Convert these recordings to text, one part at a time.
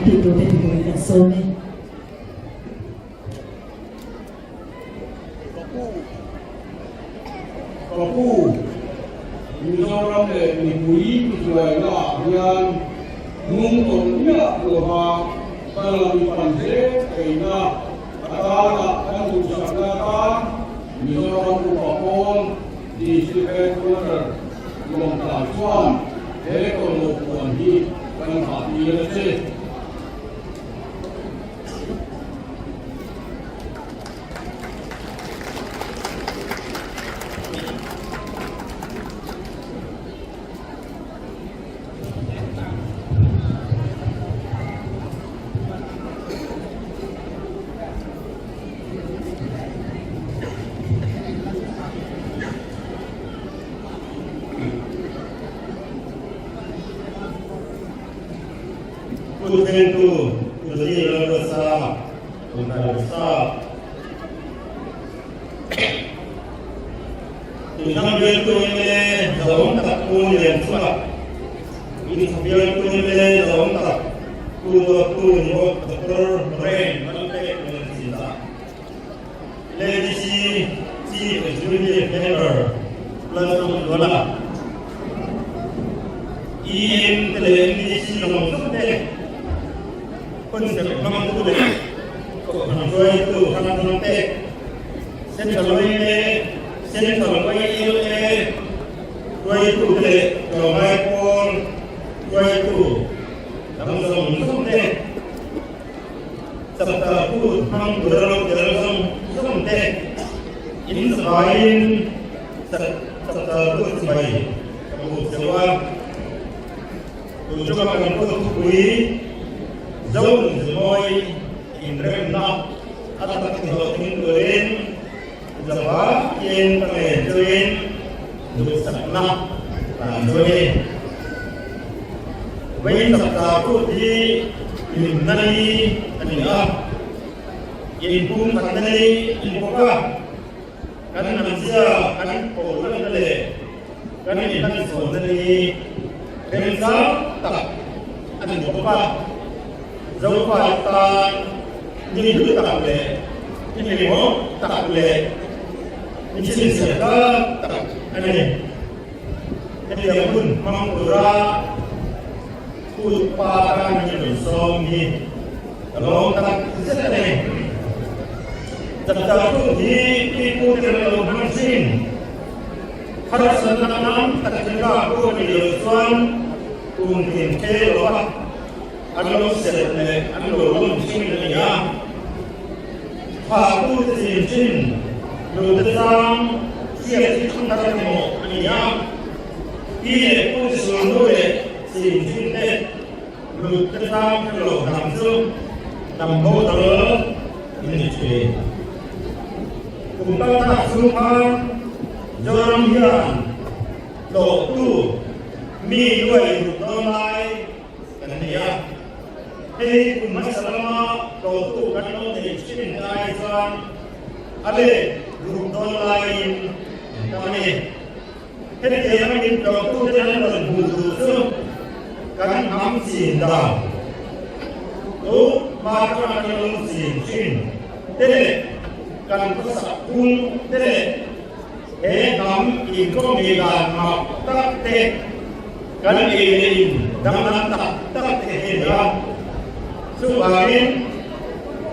tih tur te ti turin kan sawm e. Ka pu, ka pu, Mizoram leh mipui hruaina ah hian hnung tawlh miah lova hmalam i pan zel theihna atana kan duhsakna atan Mizoram Upa Pawl District Headquarter Lawngtlai chuan he tawlhloh puan hi kan hah tir a che. Kut vengtu Pu Daniel Lalruatsanga, Lungdai Staff. Tuithang bialtu mla zawng tak Pu Lianchunga, Tuithang bialtu mla zawng tak Pu Dawttu ni bawk Doctor Lorraine Lalpek Lianchina, LADC Chief Executive Member Lalsawm Luala, EM te leh MDC zawng zawng te, Concept hmangtu leh Kohhran hruaitu hrang hrang te, Central yma, Central YLA hruaitu te leh Tlawmngai Pawl hruaitu dang zawng zawng te, Chapter kut hmang tura lo tel zawng zawng te in zavaiin chapter kut chibai ka buk cheu a. Tun chunga kan kut thupui Zonunzimawi inremna a tak hlawhtling turin zavakin ka ngen chuin duhsakna kan chu a ni. Vawiin chapter kut hi hlimna ni a ni a, inpumkhatna ni a ni bawk a, kan hnamzia kan pawhlanna leh kan inhmanchhawnna ni remchang tak a ni bawk a, Zofate tan ni hlu tak leh ni hlimawm tak leh ni chhinchhiah tlak tak a ni. Hetiang hun hmang tura kut pa tan min rawn sawm hi ka lawm tak zet a ni. Chapchar kut hi pipu te an lo hmang thin. Harsatna tam tak thil lak pawh a nih loh chuan kum tin tle lova an lo serh leh an lo lawm thin a ni a. Thahtu te chin chin, lu te zang, hriat hi thang thar emaw a ni a. Pi leh pu te sulhnu leh chin chin te, lu te zang hre lo hnam chu hnam bo dal an ni thin. Kum kal thlak chhung khan Zoram hian tlawhtu mi nuai ruk dawn lai kan nei a. Hei kum hmasa lama tlawhtu kan lo nei thin lai chuan a let ruk dawn laiin an tam a ni. Hetiang a min tlawhtute an rawn hmuh duh chu kan hnam chin dan tu hma atanga kan lo chin thin te leh kan khawsak phung te leh he hnam inkawmni dan mak tak te kan ei leh in danglam tak tak te hi a ni a. Chuvangin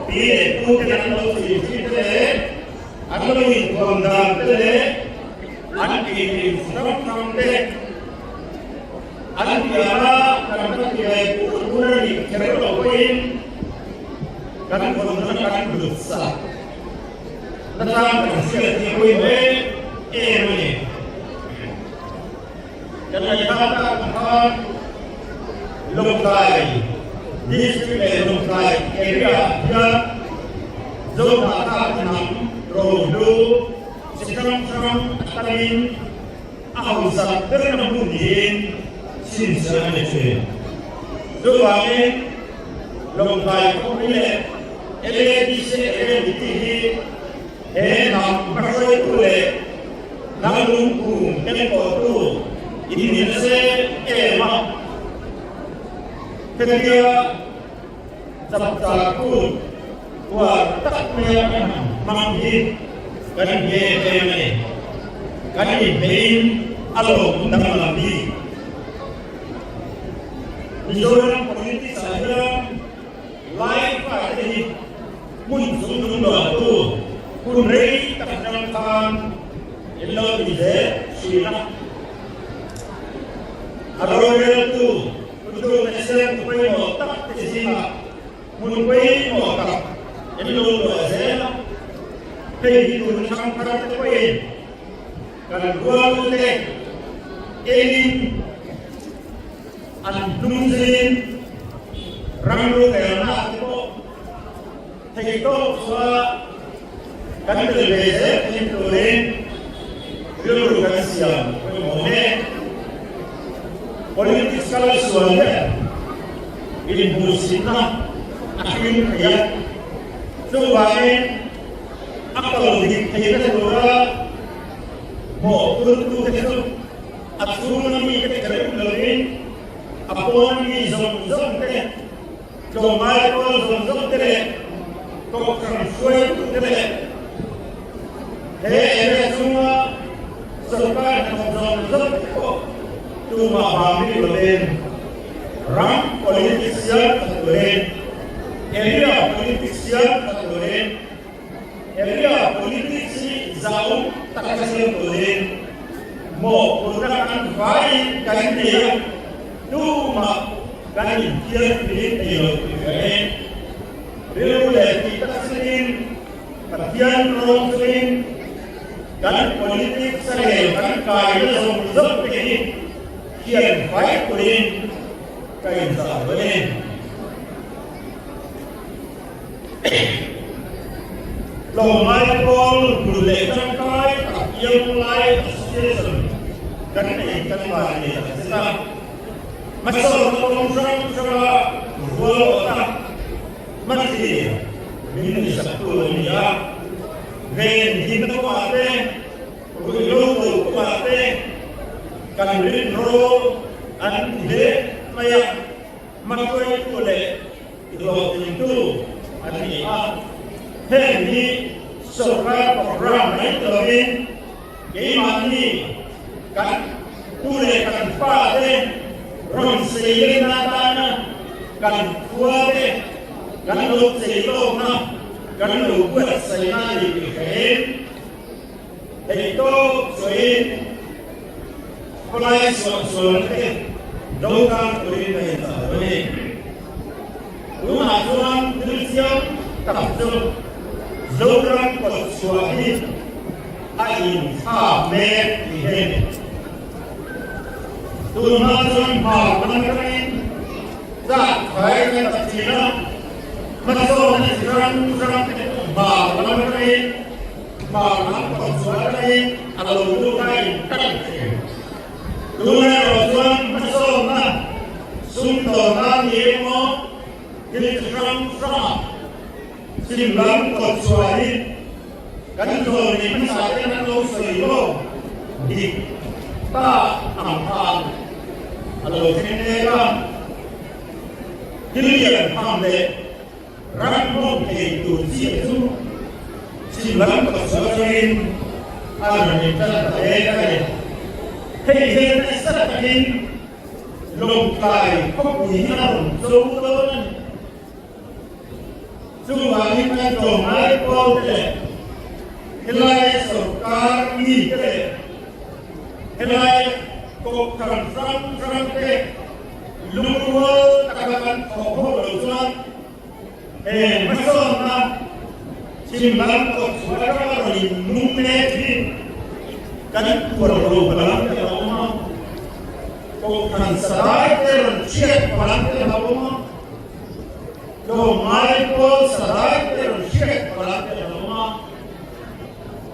pi leh pu te an lo chin thin te leh an lo inkhawm dan te leh An tih hrang hrang te an pian a, kan va ti ve tur tur a nih kher lo pawhin kan vawnna kan hlut sak na tlang kan hriat hi pawimawh em em a ni. Kan ngaihthak tak ang khan Lawngtlai District leh Lawngtlai Area ah hian Zohnahtlak hnam rohlu chi hrang hrang a tamin a hausak berna hmun niin chhinchhiah a ni thin. Chuvangin Lawngtlai khawpui leh LADC area tih hi He hnam hmahruaitu leh hnam lungphum kenkawhtu in ni nasa em a. Hetia Chapchar Kut uar tak maia kan han hmang hi kan inhme em a ni. Kan inhmein a lawm danglam bik. Mizoram politics ah hian Lai fate hi hmun chung lung luahtu hun rei tak atang khan in lo ti zel thin a. A roreltu thutlukna siamtu pawimawh tak te zingah hmun pawimawh tak in lo luah zel a. Hei hi tun thangthar te pawhin kan rualute enin An hnung zin ram rorelna te pawh theihtawp chua kan tel ve zel thin turin rilru kan siam pawimawh mek. Politics kal sual hian inhmuhsitna a hlim thei a, chuvangin a kal dik theihna tura mawhphurtute chu A chhunga mite kherh lovin a pawn mi zawng zawng te, tlawmngai pawl zawng zawng te leh kohhran hruaitute leh he area chhunga sorkar hnathawk zawng zawng te pawh tumah vang bik lovin ram politics siam tha turin, area politics siam tha turin, Area politics hi zau taka siam turin mawhphurhna kan vaiin kan nei a, tumah kan inthiar thlin thei lo tih hria in rilru leh tih tak chungin Pathian rawng chungin kan politics a rel kan kaina zawng zawng te hi thian fai turin ka inzah dawn e. Tlawmngai pawl hmun leh tangkai tak Young Life Association kan nei kan van nei tak zet a. Hmasawnna kawng hrang hranga rual awt a, hmathlir min neihsaktu an ni a. Ven himna kawngah te, ruihhlo do kawngah te kan rinrawl an ti hle mai a. Hmahruaitu leh hlawhtlingtu an ni a, heng hi sorkar program mai ta lovin keimahni kan pu leh kan fate rawn seilenna atana kan khuate kan lo cheilawkna, kan lo buatsaihna a ni tih hrein theihtawp sawiin khawlai suahsualna te do tlang turin ka inchah lo a ni. Tunah chuan thil siam tak chu Zoram kawtchhuah hi a inthlak mek tih hi a ni. Tun hma chuan hmar lam atangin zat fai kan ta thin a, hmasawnna chi hrang hrang te pawh hmar lam atangin Hmar lam kawtchhuah atangin a lo lut a intan thin. Tun erawh chuan hmasawnna sumdawnna ni emaw thil chi hrang hranga chhim lam kawtchhuah hi kan zawlni hmasa ten an lo sawi lawk dik ta ang khan a lo thleng mek a. Thil lian tham leh Ram hawng thei tur chiah chu chhim lam kawtchhuah atangin a rawn intan ta mek a ni. Hei hian nasa takin Lawngtlai khawpui hi a rawn cho dawn a ni. Chuvangin kan tlawmngai pawl te leh helai sorkar mi te leh helai kohhran hrang hrang te Lungrual taka kan thawh ho lo chuan he hmasawnna chhim lam kawtchhuah atanga rawn innung mek hi kan tuar lo palang te a awm a, kohhran sadai te rawn hriat palang te a awm a, tlawmngai pawl sadai te rawn hriat palang te a awm a,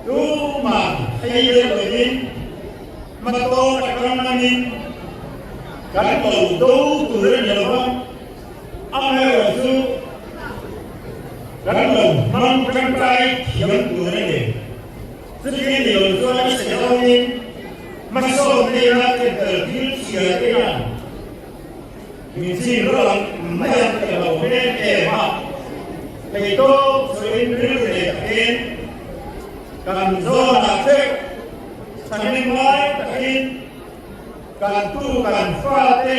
tumah thei reuh lovin Hmatawng atang ngangin kan lo do tur a ni lo va, amaherawh chu kan lo hmang tangkai thiam tur a ni. Chuti ni lo chuan a chhe dawnin hmasawn neia chepel thil chhia te hian min chin rawh ang mai ang ka ti lo. lawm em em a, theihtawp sawiin rilru nei takin kan zawnah theuh thahnem ngai takin kan tu kan fate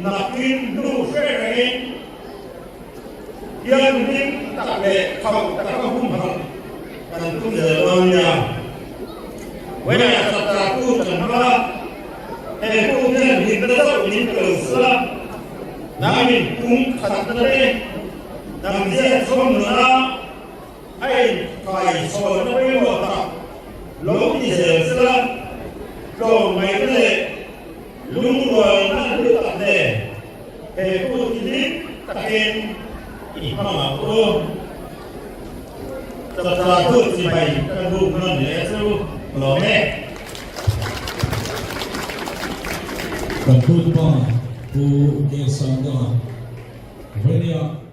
nakin hnu hre rengin thianghlim tak leh khauh taka humhalh kan tum zel dawn nia. Vawiinah chapter tu kan hmang a, he kum hian hlimna deuh min pe lo sela, nangin kum khatna te damzia chhawm nuna a inkhaichhawnna pawimawh tak lo ti zel sela, tlawmngaihna leh lungrualna hlu tak nen he kut hi hlim takin i hmang ang u. Chapchar kut chibai kan buk nawn leh chu lawm e. Kan kut pa Pu K. Sanga Venia.